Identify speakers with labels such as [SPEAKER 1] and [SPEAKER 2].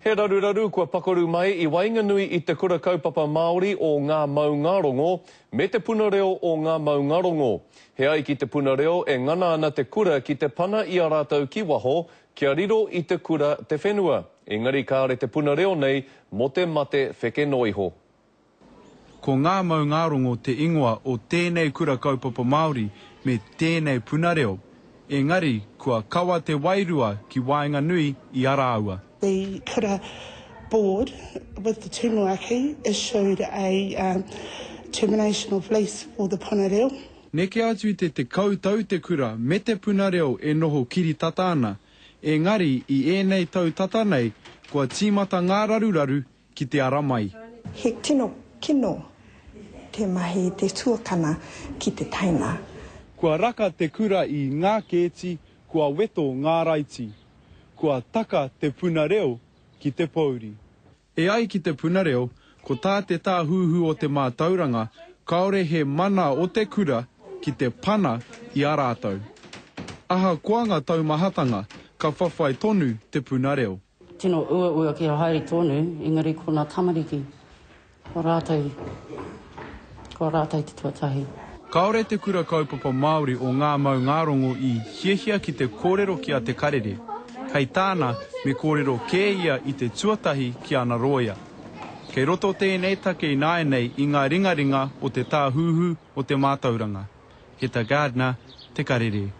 [SPEAKER 1] He raruraru kua pakaru mai i waenganui i Te Kura Kaupapa Māori o Ngā Maungārongo me Te Puna Reo o Ngā Maungārongo. He ai ki Te Puna Reo e ngana ana te kura ki te pana i a rātou ki waho kia riro i te kura te whenua, engari kāre te puna reo nei mō te mate wheke noiho.
[SPEAKER 2] Ko Ngā Maungārongo te ingoa o tēnei kura kaupapa Māori me tēnei puna reo, engari kua kawa te wairua ki waenganui i a rāua.
[SPEAKER 3] The kura board with the tumuaki issued a termination of lease for the puna reo.
[SPEAKER 2] Neke atu i te 10 tau te kura me te puna reo e noho kiritata ana, engari i ēnei tau tata nei kua tīmata ngā raruraru ki te ara mai.
[SPEAKER 4] He tino kino te mahi te tuakana ki te taina.
[SPEAKER 2] Kua raka te kura i ngā kēti, kua weto ngā raiti. Kua taka te puna reo ki te pōuri. E ai ki te puna reo, ko tā te Tāhuhu o te Mātauranga, kāore he mana o te kura ki te pana i a rātou. Ahakoa ngā taumahatanga, ka whawhai tonu te puna reo.
[SPEAKER 5] Tino uaua kia haere tonu, engari ko nga tamariki, ko ratou, ko ratou te tuatahi.
[SPEAKER 2] Kāore Te Kura Kaupapa Māori o Ngā Maungārongo i hiahia ki te kōrero ki a Te Karere. Hei tāna, me kōrero kē ia i te tuatahi ki ana rōia. Kei roto tēnei take ināianei i ngā ringaringa o te Tāhuhu o te Mātauranga. Heta Gardiner, Te Karere.